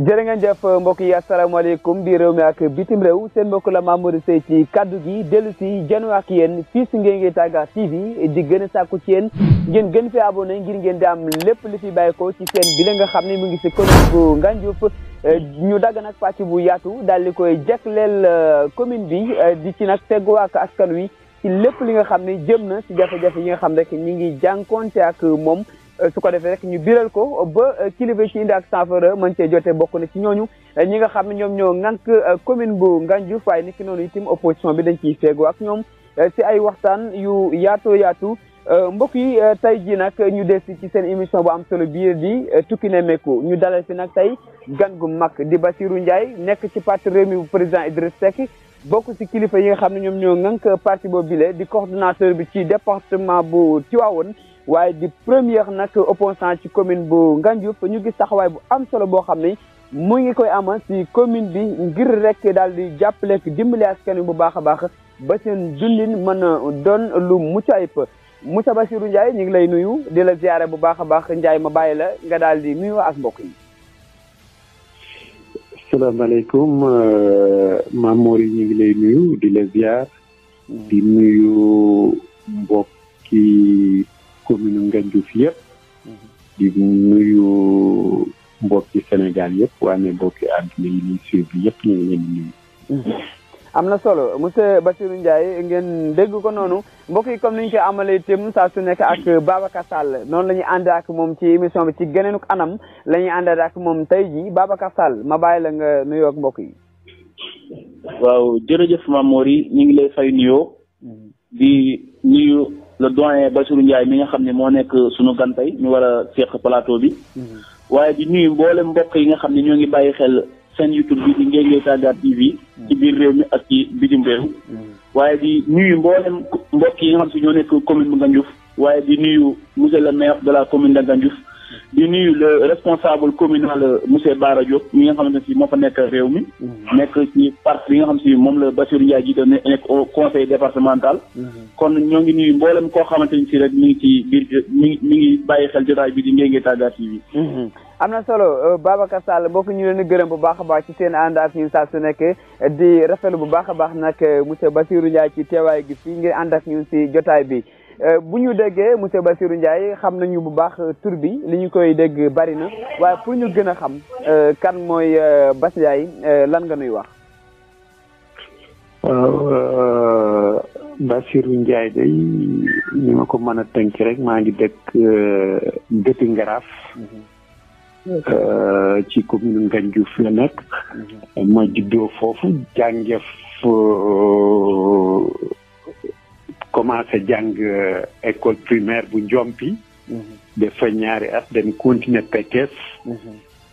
jërë ngeen jëf mbokk yi asalaamaaleykum di réew mi ak bitim réew seen mbokk la Mamadou Seye ci kaddu gi dellu si jënoo ak yéen fii si Nguénié Tagga TV di gën a sàkku ci yéen ngeen gën fi abonné ngir ngeen di am lépp li fi bàyyi ko ci seen bi la nga xam ne mu ngi si commune bu Ngandiouf ñu dagg nag pàcc bu yaatu daal di koy jagleel commune bi di ci nag teggoo ak askan wi ci lépp li nga xam ne jëm na si jafe-jafe yi nga xam rek ñi ngi jànkonte ak moom. su ko defee rek ñu biral ko ba kilifa ci indi ak saafara mën cee jotee bokk na ci ñooñu ñi nga xam ne ñoom ñoo ŋànk commune bu Ngandiouf waaye niki noonu itam opposition bi dañ ciy feegoo ak ñoom si ay waxtaan yu yaatu mbokk yi tey jii nag ñu des ci seen émission bu am solo bii di tukki nemmeeku ñu dalal fi nag tey gan gu mag di Bassirou Ndiaye nekk ci parti Rewmi bu président Idriss Seck bokk si kilifa yi nga xam ne ñoom ñoo ŋànk parti boobu bile di coordonnateur bi ci département bu Tivaouane waaye di première nag opposant ci commune bu Ngandiouf ñu gis taxawaay bu am solo boo xam ne mu ngi koy amal si commune bi ngir rek daal di jàppale dimbali askan wi bu baax a baax ba seen dundin mën a doon lu mucc ayib Moussa Bassirou Ndiaye ñu ngi lay nuyu di la ziare bu baax a baax Ndiaye ma bàyyi la nga daal di nuyu ak mbokk yi. asalaamaaleykum Mamor yi ñu ngi lay nuyu di la ziar di nuyu mbokki commune Ngandiouf yëpp di nuyu mbokki Sénégal yëpp waaye mbokki àdduna yi ñuy suivre yëpp ñu ngi leen di nuyu. am na solo monsieur Bassirou Ndiaye ngeen dégg ko noonu mbokk yi comme ni ñu koy amalee itam saa su nekk ak Babacar Sall noonu la ñuy ànd ak moom ci émission bi ci geneenuk anam la ñuy ànd ak moom tey jii Babacar Sall ma bàyyi la nga nuyoo ak mbokk yi. waaw jërëjëf Mamor yi ñu ngi lay fay nuyoo di nuyu le doyen Bassirou Ndiaye mi nga xam ne moo nekk sunu gan tey ñu war a seq plateau bi waaye di nuyu mboolem mbokk yi nga xam ne ñoo ngi bàyyi xel seen YouTube bi di Nguénié Tagga TV ci biir réew mi ak ci bitim réew waaye di nuyu mboolem mbokk yi nga xam si ñoo nekk commune bu Ngandiouf waaye di nuyu monsieur le maire de la commune de Ngandiouf di nuyu le responsable communal monsieur Bara Diop mi nga xamante ne si moo fa nekk réew mi nekk ci parti bi nga xam si moom la Bassirou Ndiaye jiite nekk au conseil départemental kon ñoo ngi nuyu mboolem koo xamante ni si rek mi ngi ci biir mi ngi bàyyi xel jotaay bi di Nguénié Tagga TV. am na solo Babacar Sall bokk ñu leen gërëm bu baax a baax ci seen ànd ak ñun saa su nekk di rafetlu bu baax a baax nag monsieur Bassirou Ndiaye ci teewaay gi fii ngir ànd ak ñun si jotaay bi bu ñu déggee monsieur Bassirou Ndiaye xam nañu bu baax tur bi li ñu koy dégg bari na waaye pour ñu gën a xam kan mooy Bass Ndiaye lan nga nuy wax. waaw Bassirou Ndiaye day ni ma ko mën a tënk rek maa ngi dëkk Guet Ngaraaf ci commune Ngandiouf la nekk ma juddoo foofu jànge commencé jàng école primaire bu Njompi dafa ñaari at dem continuer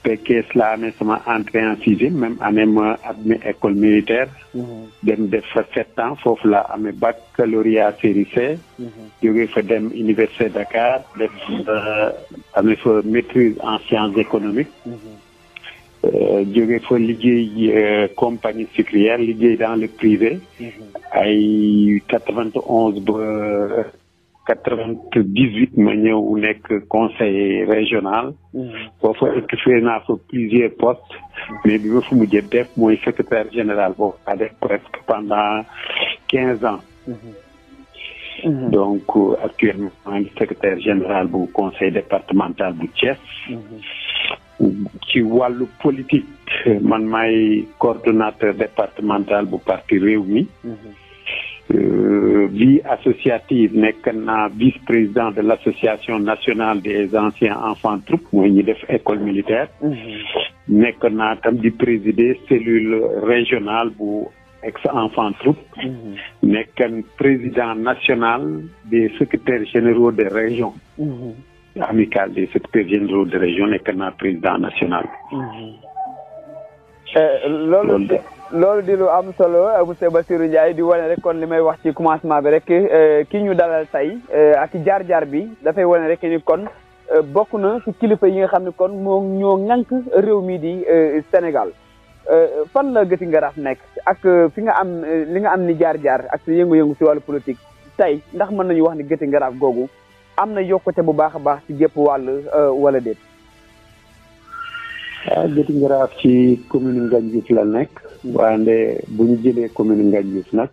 Pekes la amee sama entrée en sixième même année ma admis école militaire dem def fa 7 ans foofu la amee baccalauréat série C jógee fa dem université Dakar def amee fa maîtrise en sciences économiques jóge fa liggéey compagnie sucrière liggéey dans le privé ay 91 ba 98 ma ñëw nekk conseiller régional foofu occupé naa fa plusieurs postes mais bi ma fa mujjee def mooy secrétaire général boobu a def presque pendant 15 ans donc actuellement maa ngi secrétaire général bu conseil départemental bu Thiès ci wàllu politique man maay coordonnateur départemental bu parti Rewmi vie associative nekk naa vice-président de l'association nationale des anciens enfants troupes mooy ñi def école militaire nekk naa tam di présider cellule régionale bu ex-enfants troupes nekk président national des secrétaires généraux des régions amicale des secrétaires généraux de région nekk naa président national. loolu di lu am solo monsieur Bassirou Ndiaye di wane rek kon li may wax ci commencement bi rek ki ñu dalal tey ak jaar-jaar bi dafay wane rek ni kon bokk na ci kilifa yi nga xam ne kon moo ñoo ŋànk réew mi di Sénégal fan la Guet Ngaraaf nekk ak fi nga am li nga am ni jaar-jaar ak yëngu-yëngu ci wàllu politique tey ndax mën nañu wax ni Guet Ngaraaf googu am na yokkute bu baax a baax ci gépp wàll wala déet. Guet Ngaraaf ci commune Ngandiouf la nekk. wante bu ñu jëlee commune Ngandiouf nag.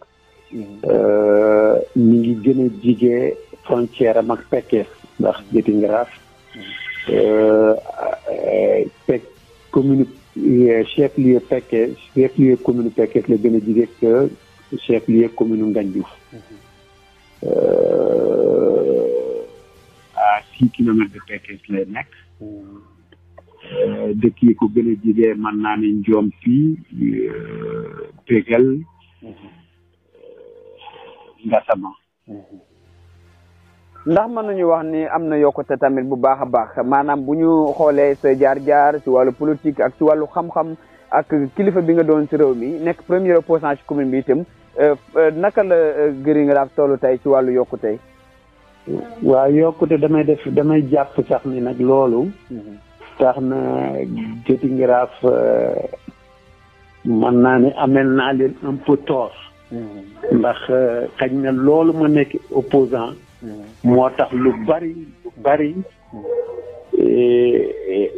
mi ngi gën a jige frontière am ak Pekes ndax Guet Ngaraaf. commune chef lieu Pekes chef lieu commune Pekes la gën a jige que chef lieu commune Ngandiouf. à 6 kilomètres de Pekes lay nekk. dëkk yi ko gën a jige mën naa ne Ndiompi Péguel Ngassama. ndax mën nañu wax ni am na yokkute tamit bu baax a baax maanaam bu ñu xoolee sa jaar-jaar ci wàllu politique ak ci wàllu xam-xam ak kilifa bi nga doon ci réew mi nekk premier opposant ci commune bi itam naka la Guet Ngaraaf tollu tey ci wàllu yokkute. waaw yokkute damay jàpp sax ni nag loolu. tax na Guet Ngaraaf mën naa ne amel naa leen un peu tort. ndax xañ na loolu ma nekk opposant moo tax lu bari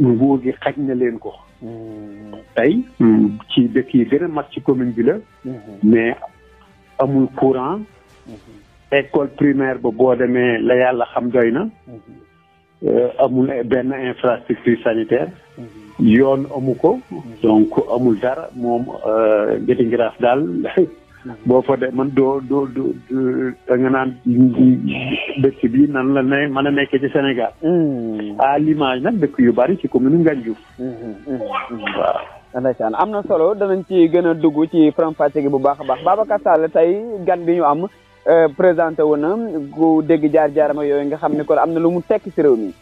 nguur gi xañ na leen ko. tey ci dëkk yi gën a mag ci commune bi la. mais amul courant. école primaire ba boo demee la yàlla xam doy na. amul benn infrastructure sanitaire. yoon amu ko. donc amul dara moom Guet Ngaraaf daal boo fa de man doo da nga naan dëkk bi nan la ne mën a nekkee ci Sénégal. à l'image nag dëkk yu bari ci commune Ngandiouf. waaw. ndeysaan am na solo danañ ci gën a dugg ci faram-fàcce gi bu baax a baax Babacar Sall tey gan bi ñu am présenté wu na ku dégg jaar-jaaram ak yooyu nga xam ne kon am na lu mu tekki ci réew mi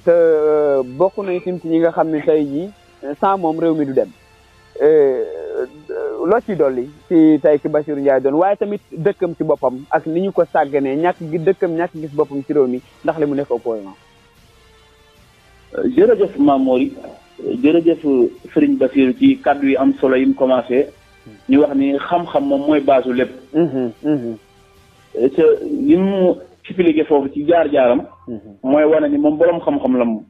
te bokk na itam ci ñi nga xam ne tey jii sans moom réew mi du dem. loo ciy dolli ci tey ki Bassirou Ndiaye doon waaye tamit dëkkam ci boppam ak ni ñu ko sàgganee ñàkk gis boppam ci réew mi ndax li mu nekk opposant. jërëjëf Mamori jërëjëf Serigne Bassirou ci kàddu yi am solo yi mu commencé ñu wax ni xam-xam moom mooy baasu lépp. te li mu expliqué foofu ci jaar-jaaram. mooy wane ni moom boroom xam-xam la moom.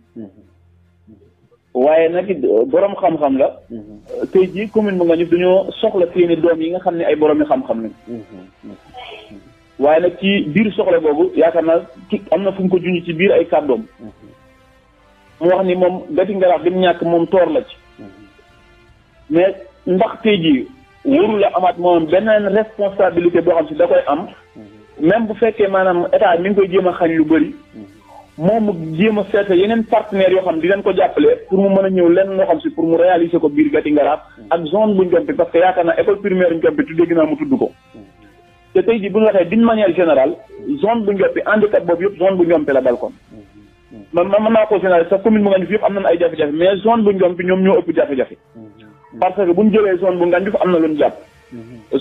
waaye nag it borom xam-xam la. tey jii commune bu Ngandiouf dañoo soxla seeni doom yi nga xam ne ay borom yi xam-xam lañ. waaye nag ci biir soxla boobu yaakaar naa ci am na fu mu ko junj ci biir ay kàddoom. mu wax ni moom Guet Ngaraaf bi mu ñàkk moom toor la ci. mais ndax tey jii warul la amaat moom beneen responsabilité boo xam si da koy am. même bu fekkee maanaam état mi ngi koy jéem a xañ lu bëri. moom mu jéem a seet yeneen partenaires yoo xam di leen ko jàppale pour mu mën a ñëw lenn loo xam si pour mu réaliser ko biir Guet Ngaraaf ak zone bu Ndiompi parce que yaakaar naa école primaire Ndiompi tu dégg naa mu tudd ko. te tey jii bu ñu waxee d'une manière générale zone bu Ndiompi handicap boobu yëpp zone bu Ndiompi la dal kon. man mën naa ko général sa commune bu Ngandiouf yëpp am nañu ay jafe-jafe mais zone bu Ndiompi ñoom ñoo ëpp jafe-jafe. parce que bu ñu jëlee zone bu Ngandiouf am na lu ñu jàpp.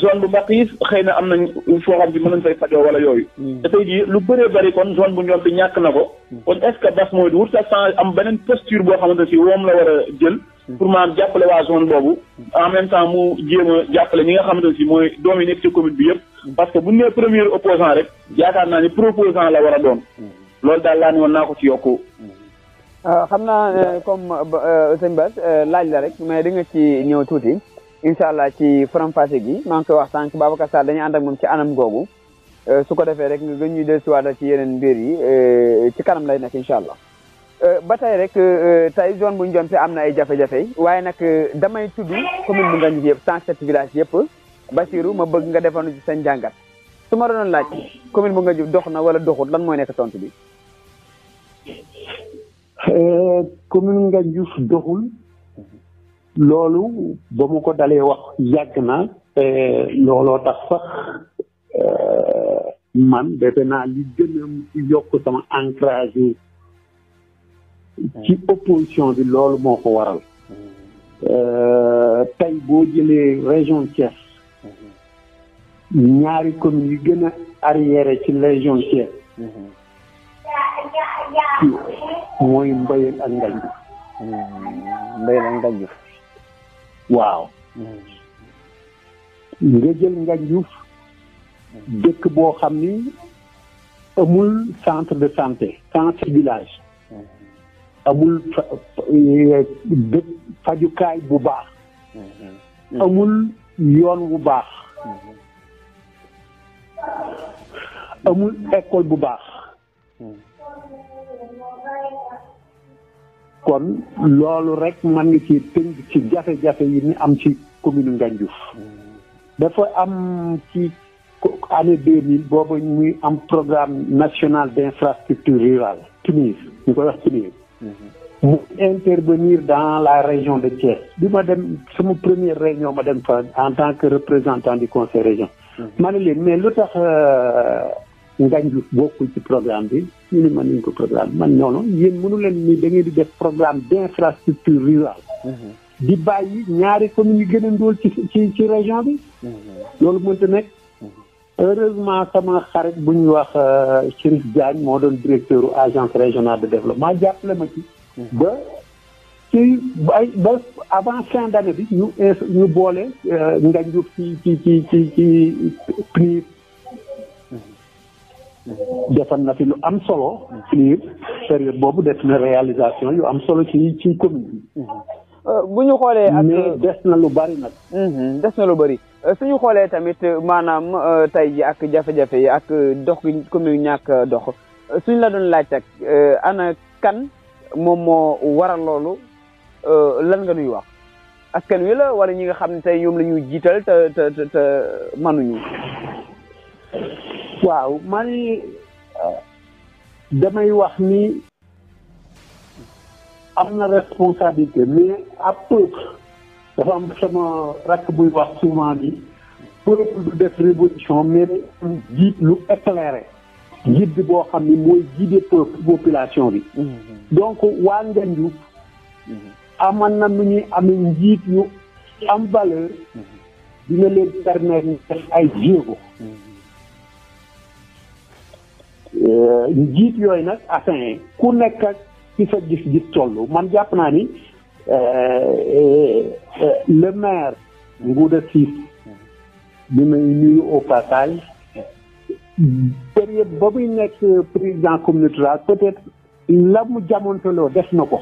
zone bu Mbaqis xëy na am nañ foo xam si mën nañ fay fajoo wala yooyu. te tey jii lu bëree bëri kon zone bu Ndiompi ñàkk na ko. kon est ce que Bass mooy wut sa am beneen posture boo xamante si moom la war a jël. pour maanaam jàppale waa zone boobu. en même temps mu jéem a jàppale ñi nga xamante si mooy doom yi nekk ci commune bi yëpp. parce que bu ñu nee premier opposant rek yaakaar naa ni proposant la war a doon. loolu daal laa ne woon naa ko ci yokku. xam naa comme sëñ Bass laaj la rek mais di nga ci ñëw tuuti. incha allah ci faram-fàcce gi maa ngi koy wax sànq Babacar Sall dañuy ànd ak moom ci anam googu su ko defee rek nga gën ñuy dellusiwaat ci yeneen mbir yi ci kanam lay nekk incha allah ba tey rek tey zone bu Ndiompi am na ay jafe-jafe waaye nag damay tudd commune bu Ngandiouf yëpp 107 villages yëpp Bassirou ma bëgg nga defoon ci seen jàngat su ma doon laaj commune bu Ngandiouf dox na wala doxut lan mooy nekk tontu bi. commune Ngandiouf doxul. loolu ba mu ko dalee wax yàgg na looloo tax sax man defe naa li gën a yokk sama ancrage ci opposition bi loolu moo ko waral tey boo jëlee région Thiès ñaari communes yu gën a arriéré ci région Thiès mooy Mbayeen ak Ngandiouf. Mbayeen ak Ngandiouf. waaw nga jël Ngandiouf dëkk boo xam ni amul centre de santé 106 villages amul fajukaay bu baax amul yoon bu baax amul école bu baax kon loolu rek man nga ci tënk ci jafe-jafe yi ni am ci commune Ngandiouf dafa am ci année 2000 booba muy am programme national d'infrastructure rurale PNIR ñu koy wax PNIR mu intervenir dans la région de Thiès bi ma dem sama première réunion ma dem fa en tant que représentant du conseil région ma ne leen mais lu tax Ngandiouf bokkul ci programme bi ñu ne man nañ ko programme man noonu yéen mënu leen ni da ngeen di def programme d'infrastructure rurale di bàyyi ñaari communes yi gën a ndóol ci région bi loolu mënta nekk heureusement sama xarit bu ñuy wax Chérif Diagne moo doon directeur agence régionale de développement jàppale ma ci ba avant fin d'année bi ñu boole Ngandiouf ci PNIR defal na fi lu am solo PNIR période boobu def na réalisation yu am solo ci commune bi bu ñu xoolee ak mais des na lu bari nag des na lu bari suñu xoolee tamit maanaam tey ji ak jafe-jafe yi ak dox gi commune ñàkk dox suñ la doon laaj ak ana kan moom moo waral loolu lan nga nuy wax askan wi la wala ñi nga xam ne tey ñoom la ñuy jiital te manuñu waaw man damay wax ni am na responsabilité mais à peuple dafa am sama rakk buy wax souvent ni peuple du def révolution mais jiit lu éclairé jiit bi boo xam ni mooy guider peuple population bi donc waa Ngandiouf aman na nu ñuy amee njiit yu am valeur dina leen permettre ñu def ay jéego njiit yooyu nag afin ku nekk ak ci sa gis-gis toll man jàpp naa ni le maire Ngouda Ciss bi may nuyu au passage période ba muy nekk président communauté rurale peut-être la mu jamonteloo def na ko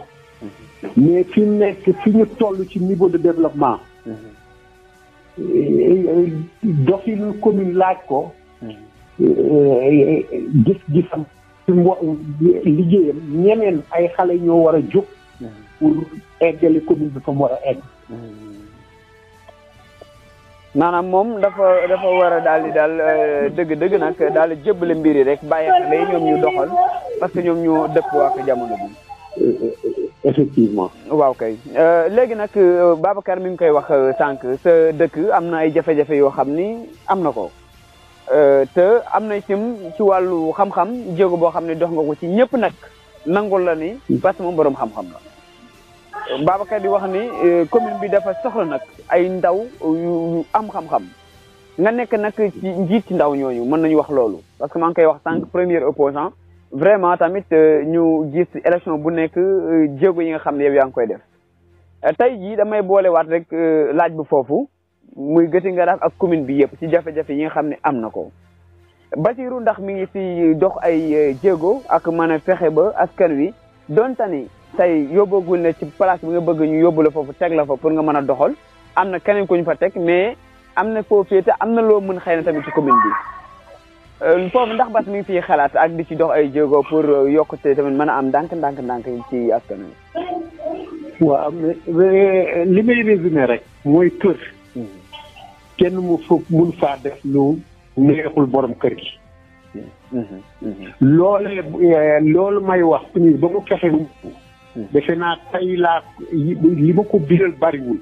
mais fi mu nekk fi ñu toll ci niveau de développement doxinu commune laaj ko gis-gisam liggéeyam ñeneen ay xale ñoo war a jóg pour eggali commune bi fa mu war a egg maanaam moom dafa war a daal di daal dëgg nag daal di jébbale mbir yi rek bàyyi xale yi ñoom ñu doxal parce que ñoom ñoo dëppoo ak jamono bi effectivement waaw kay léegi nag Babacar mi ngi koy wax sànq sa dëkk am na ay jafe-jafe yoo xam ni am na ko te am na itam ci wàllu xam-xam jéego boo xam ne dox nga ko ci ñëpp nag nangul la ni parce que moom boroom xam-xam la Babacar di wax ni commune bi dafa soxla nag ay ndaw yu am xam-xam nga nekk nag ci njiit ci ndaw ñooñu mën nañu wax loolu parce que maa ngi koy wax sànq premier opposant vraiment tamit ñu gis élection bu nekk jéego yi nga xam ne yow yaa ngi koy def tey jii damay boolewaat rek laaj bu foofu muy Guety Ngaraaf ak commune bi yëpp ci jafe-jafe yi nga xam ne am na ko Bassirou ndax mi ngi fi dox ay jéego ak mën a fexe ba askan wi donte ni tey yóbboogul ne ci place bi nga bëgg ñu yóbbu la foofu teg la fa pour nga mën a doxal am na keneen ku ñu fa teg mais am na foofu te am na loo mën xëy na tamit ci commune bi foofu ndax Bass mi ngi fiy xalaat ak di ci dox ay jéego pour yokkute tamit mën a am ndànk ci askan wi. waaw mais li may résumé rek mooy kër. kenn mun faa def lu neexul borom kër gi. loolu may wax ni ba mu fexe defe naa tey laa li ma ko biral bariwul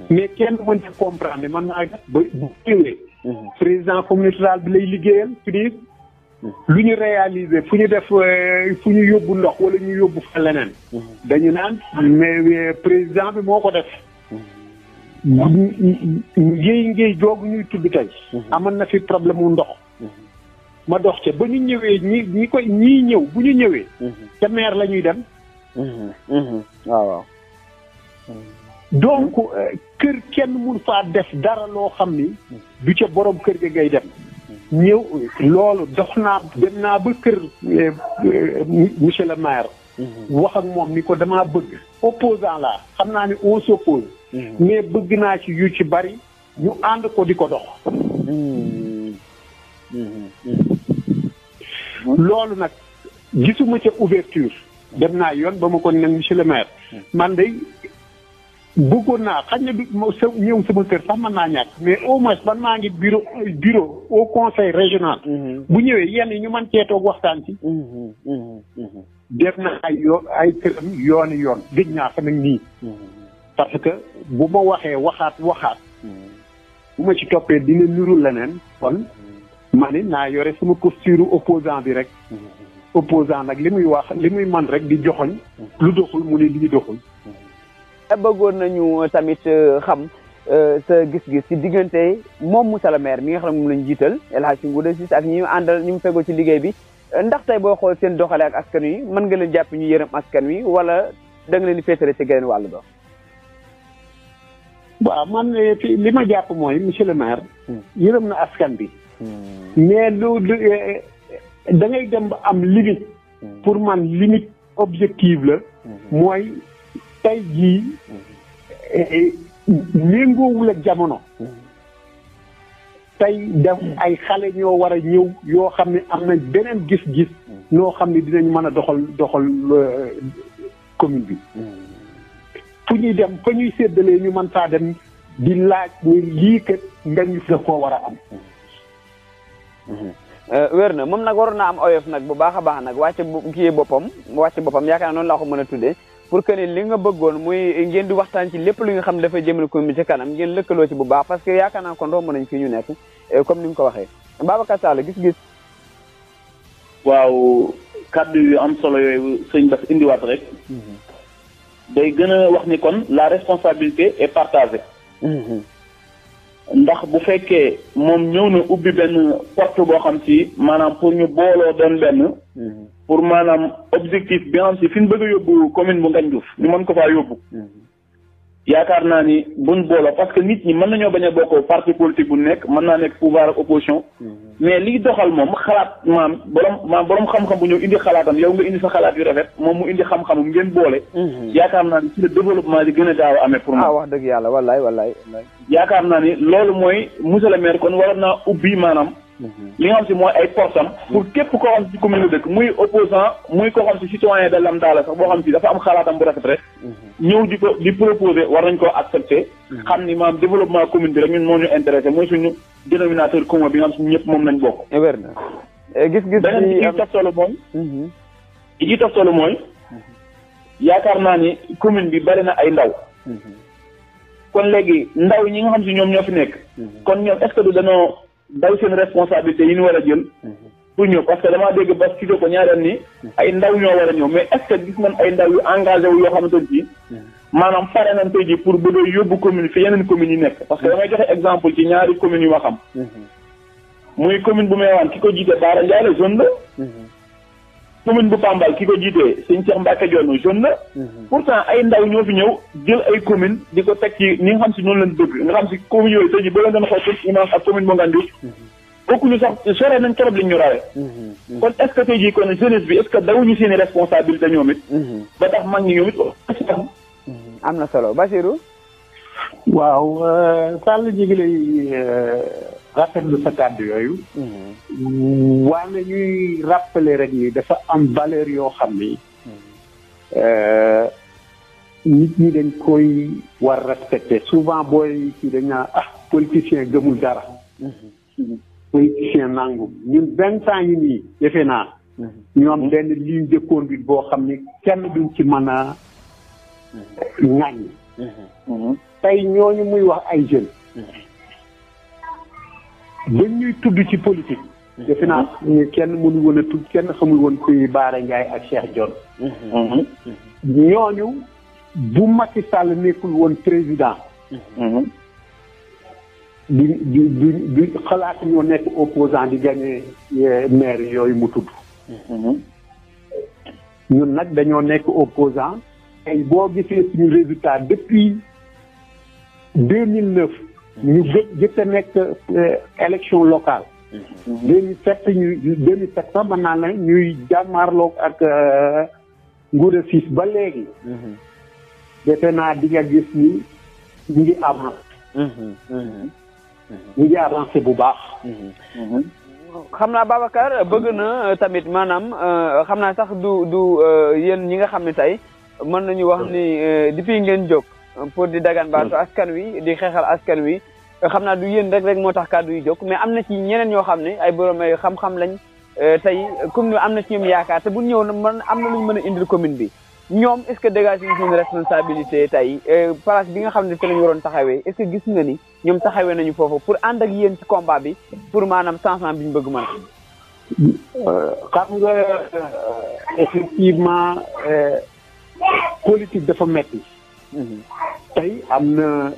mais kenn mën ci comprendre man naa def ba bu ñëwee président communauté rurale bi lay liggéeyal PNIR lu ñu réaliser fu ñu def fu ñu yóbbu ndox wala ñu yóbbu fa leneen dañu naan mais président bi moo ko def ngéy joogu ñuy tudd tey amoon na fi problème mu ndox ma dox ca ba ñu ñëwee ñii ñëw bu ñu ñëwee ca maire la ñuy dem waaw donc kër kenn mun faa def dara loo xam ni du ca borom kër ga ngay dem ñëw loolu dem naa ba kër monsieur le maire wax ak moom ni ko damaa bëgg opposant laa xam naa ni on s'oppose mais bëgg naa ci yu ci bari ñu ànd ko di ko dox loolu nag gisuma ca ouverture dem naa yoon ba ma ko nag monsieur le maire man de bëggoon naa xañ na du ñëw sama kër sax mën naa ñàkk mais au moins man maa ngi bureau au conseil régional bu ñëwee yenn yi ñu mën cee toog waxtaan ci def na ay këram yoon gëj naa fa nag nii parce que bu ma waxee waxaat bu ma ci toppee dina niru leneen kon ma ni naa yore sama posture opposant bi rek opposant nag li muy wax li muy man rek di joxoñ lu doxul mu ne lii doxul bëggoon nañu tamit xam sa gis-gis ci diggante moom monsieur le maire mi nga xam ne moom lañu jiital El Hadji Ngouda Ciss ak ñi ñu àndal ñu mu fegoo ci liggéey bi ndax tey booy xool seen doxale ak askan wi mën nga leen jàpp ñu yërëm askan wi wala da nga leen di féetale ci geneen wàllu dox waaw man li ma jàpp mooy monsieur le maire yërëm na askan bi mais da ngay dem ba am limite pour man limite objective la mooy tey jii méngoowul ak jamono tey def ay xale ñoo war a ñëw yoo xam ne am nañ beneen gis-gis noo xam ne dinañ mën a doxal commune bi fu ñuy dem fa ñuy séddalee ñu mën faa dem di laaj ni lii kat ngañ da koo war a am wér na moom nag waroon naa am oyof nag bu baax a baax nag wàcce kii boppam yaakaar naa noonu laa ko mën a tuddee pour que ne li nga bëggoon muy ngeen di waxtaan ci lépp lu nga xam ne dafay jëmale commune bi ci kanam ngeen lëkkaloo ci bu baax parce que yaakaar naa kon romb nañ fii ñu nekk comme ni nga ko waxee Babacar Sall gis-gis. waaw kàddu yu am solo yooyu sëñ Bass indiwaat rek. day gën a wax ni kon la responsabilité est partagée. ndax bu fekkee moom ñëw na ubbi benn porte boo xam ci maanaam pour ñu booloo doon benn. pour maanaam objectif bi nga xam si fi ñu bëgg a yóbbu commune bu Ngagne Diouf ñu mën ko faa yóbbu. yaakaar naa ni buñ booloo parce que nit ñi mën nañoo bañ a bokk parti politique bu nekk mën naa nekk pouvoir ak opposition. mais liy doxal moom xalaat borom xam-xam bu ñëw indi xalaatam yow nga indi sa xalaat yu rafet moom mu indi xam-xamum ngeen boole. yaakaar naa ni ci le développement di gën a gaaw a amee pour moom. wax dëgg yàlla wallaay. yaakaar naa ni loolu mooy monsieur le maire kon waroon naa ubbi maanaam. li nga xam si mooy ay portam pour képp koo xam si commune la dëkk muy opposant muy koo xam si citoyen de lambda la sax boo xam si dafa am xalaatam bu rafet rek ñëw di proposer war nañ koo accepter xam ni maanaam développement commune bi rek ñun moo ñu intéressé mooy suñu dénominateur commun bi nga xam si ñëpp moom lañ bokk wér na gis-gis beneen bi ci tof solo mooy yaakaar naa ni commune bi bari na ay ndaw kon léegi ndaw ñi nga xam si ñoom ñoo fi nekk kon ñoom est-ce que du dañoo daw seen responsabilité yi ñu war a jël pour ñëw parce que damaa dégg ba studio ko ñaareel ni ay ndaw ñoo war a ñëw mais est-ce que gis nañ ay ndaw yu engagé wu yoo xamante ni maanaam pare nañ tey ji pour bëgg a yóbbu commune fi yeneen communes yi nekk parce que damay joxe exemple ci ñaari communes yu ma xam muy commune bu Meewaan ki ko jiite Baara Ndiaye la jeune la commune bu Pambal ki ko jiite Sëñ Cheikh Mbacke Dione jeune la pourtant ay ndaw ñoo fi ñëw jël ay commune di ko teg ci ñi nga xam si noonu lañ bëgg nga xam si commune yooyu tey ji ba leen doon xool seen image ak commune bu Ngagne Diouf bokkuñu sax sore nañ trop liñ ñu rawee kon est-ce que tey ji kon jeunesse bi est-ce que dawuñu seeni responsabilité ñoom it ba tax mag ñi ñoom it am na solo Bassirou waaw Sall ñu ngi lay rafetlu sa kàddu yooyu waane ñuy rappeler rek ni dafa am valeur yoo xam ni nit ñi dañ koy war respecter souvent booy ci dañ naa politicien gëmul dara politicien nangu ñun 20 ans yi nii defe naa ñoom benn ligne de conduite boo xam ni kenn duñ ci mën a ŋàññ tey ñooñu muy wax ay jeunes dañ ñuy tudd ci politique defe naa kenn mënu woon a tudd kenn xamul woon kuy Baara Ndiaye ak Cheikh Dione ñooñu bu Macky Sall nekkul woon président du xalaat ñoo nekk opposant di gagné maire yooyu mu tudd ñun nag dañoo nekk opposant tey boo gisee suñu résultat depuis 2009 ñu jëkk a nekk élection locale 2007 sax mën naa la ñuy jàmmaarloog ak Ngouda Ciss ba léegi defe naa di nga gis ni ñu ngi avancé ñu ngi avancé bu baax xam naa Babacar bëgg na tamit maanaam xam naa sax du yéen ñi nga xam ne tey mën nañu wax ni depuis ngeen jóg pour di dagaan baatu askan wi di xeexal askan wi xam naa du yéen rek moo tax kàddu yi jóg mais am na ci ñeneen ñoo xam ne ay borom ay xam-xam lañ tey comme am na ci ñoom yaakaar te bu ñëw na mën am na lu ñu mën a indil commune bi ñoom est-ce que dégagé ñu seen responsabilité tey place bi nga xam ne fi lañu waroon taxawee est-ce que gis nga ni ñoom taxawee nañu foofu pour ànd ak yéen ci combat bi pour maanaam changement bi ñu bëgg mën xam nga effectivement politique dafa metti tey am na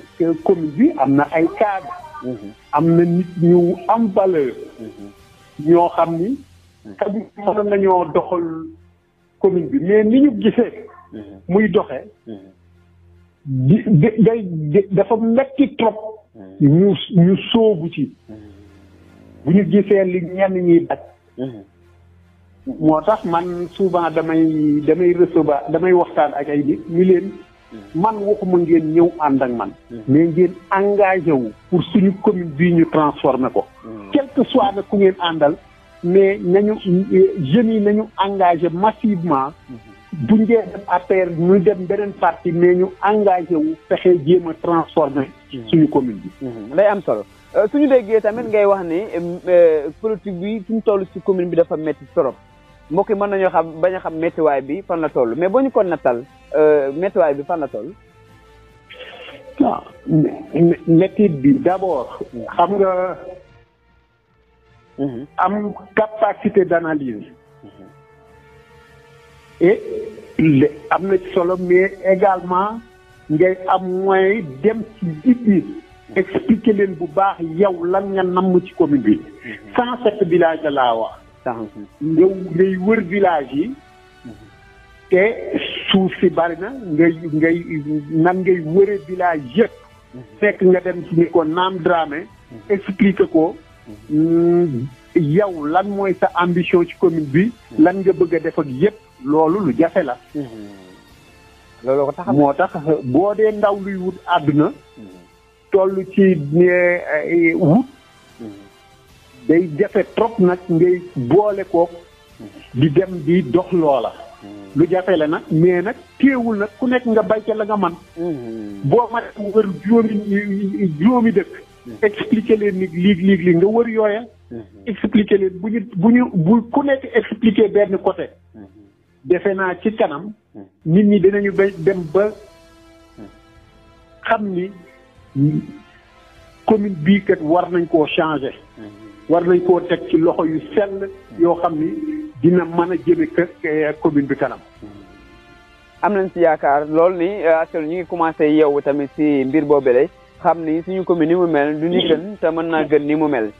commune bi am na ay cadre am na nit ñu am valeur ñoo xam ni mën nañoo doxal commune bi mais ni ñu gisee muy doxee dafa metti trop ñu sóobu ci bu ñu gisee li ñenn ñiy daj moo tax man souvent damay recevoir damay waxtaan ak ay nit ñu leen man waxuma ngeen ñëw ànd ak man mais ngeen engagé wu pour suñu commune bii ñu transformer ko quel que soit nag ku ngeen àndal mais nañu jeunes yi nañu engagé massivement buñ dee dem APR ñu dem beneen parti mais ñu engagé wu fexe jéem a transformer suñu commune bi lay am solo suñu déggee tamit ngay wax ni politique bi fi mu toll ci commune bi dafa métti trop mbokk yi mën nañoo xam bañ a xam méttiwaay bi fan la toll mais boo ñu ko nattal méttiwaay bi fan la toll waaw métti bi d'abord xam nga am capacité d'analyse et am na ci solo mais également ngay am moyen dem ci nit ñi expliquer leen bu baax yow lan nga namm ci commune bi 107 villages la laa wax yow ngay wër village yi te suuf si bari na ngay wëre village yëpp fekk nga dem ci ni ko Naam Dramé expliquer ko yow lan mooy sa ambition ci commune bi lan nga bëgg a def ak yëpp loolu lu jafe la loolu ko tax moo tax boo dee ndaw luy wut àdduna toll ci wut day jafe trop nag ngay boole kook di dem di dox loola lu jafe la nag mais nag téewul nag ku nekk nga bay ca la nga man boo ma wër juróomi dëkk expliquer leen ni li nga wër yooya expliquer leen bu ku nekk expliquer benn côté defe naa ci kanam nit ñi dinañu dem ba xam ni commune bii kat war nañ koo changer war nañ koo teg ci loxo yu sell yoo xam ni dina mën a jëme commune bi kanam am nañ ci yaakaar loolu ni askan ñu ngi commencé yeewu tamit ci mbir boobule xam ni suñu commune ni mu mel du ni gën te mën naa gën ni mu mel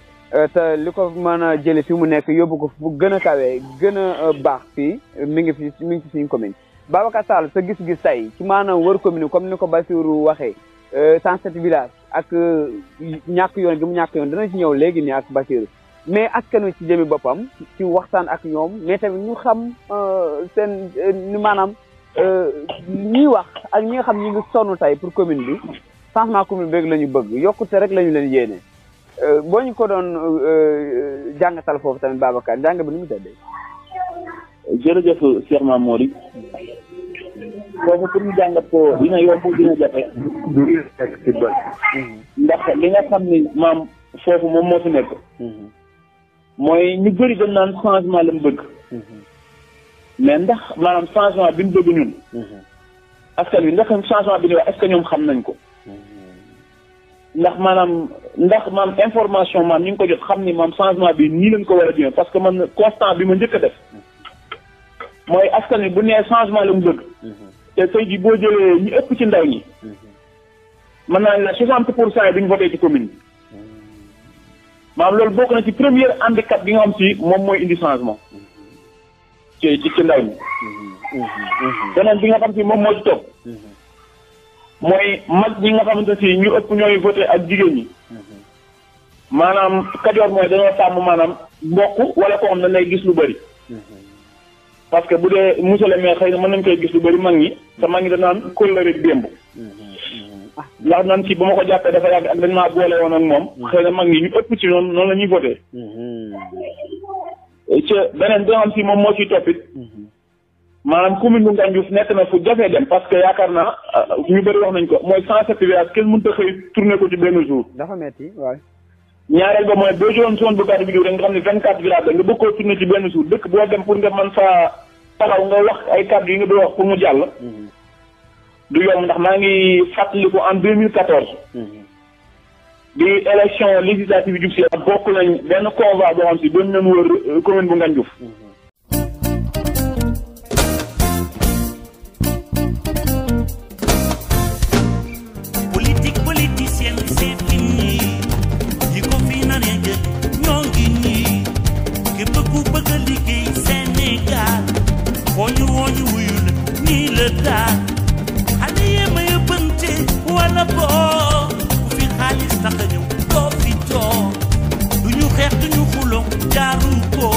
te li ko mën a jële fi mu nekk yóbbu ko fu gën a kawee gën a baax fii mi ngi ci suñu commune Babacar Sall sa gis-gis tey ci maanaam wër commune comme ni ko Bassirou waxee 107 villages ak ñàkk yoon gi mu ñàkk yoon dana ci ñëw léegi nii ak Bassirou mais askan wi ci jëmi boppam ci waxtaan ak ñoom mais tamit ñu xam seen ni maanaam ñiy wax ak ñi nga xam ñi ngi sonn tey pour commune bi changement commune bi la ñu bëgg yokkute rek la ñu leen yéene boo ñu ko doon jàngatal foofu tamit Babacar jàng bi ni mu tëddee. jërëjëf Cheikh Mamori foofu pour ñu jàngat ko dina yomb dina jafe ndax li nga xam ni maam foofu moom moo fi nekk mooy ñu bëri dañ naan changement la mu bëgg mais ndax maanaam changement bi ñu bëgg ñun askan wi ndax changement bi ñu wax est-ce que ñoom xam nañ ko ndax maam information maam ñu ngi ko jot xam ni maam changement bi nii lañ ko war a jëmee parce que man constat bi ma njëkk a def mooy askan wi bu nee changement la mu bëgg te tey jii boo jëlee ñu ëpp ci ndaw ñi mën naa la 60% yi duñ voté ci commune bi maam loolu bokk na ci premier handicap bi nga xam si moom mooy indi changement ci ndaw ñi beneen bi nga xam si moom moo ci topp mooy mag ñi nga xamante si ñu ëpp ñooy voté ak jigéen ñi maanaam Kajoor mooy dañoo tàmm maanaam mbokk wala koo xam ne lay gis lu bëri parce que bu dee monsieur le maire xëy na mën nañ koy gis lu bëri mag ñi te mag ñi danaan kóllëre démb ndax nan ci bu ma ko jàppee dafa yàgg ak dañ maa boole woon ak moom xëy na mag ñi ñu ëpp ci noonu la ñuy voté ci beneen bi nga xam si moom moo ciy toppit maanaam commune bu Ngandiouf nekk na fu jafee dem parce que yaakaar naa ñu bëri wax nañ ko mooy 107 villages kenn mënut a xëy tourné ko ci benn jour. dafa metti waaw. ñaareel ba mooy boo jëloon zone bu gàtt bi rek nga xam ne 24 villages la nga bëgg koo tourné ci benn jour dëkk boo dem pour nga mën faa taxaw nga wax ay kàddu yi nga doon wax pour mu jàll. du yomb ndax maa ngi fàttaliku en 2014. di élection législative yi jub si ak bokk nañ benn convoi boo xam si doon nañ wër commune bu Ngandiouf. woñu wuyul nii la daal xale yee ma yëppante wala boo ku fi xaalis tax a ñëw doo fi toog duñu xeex duñu xuloo jaaru ko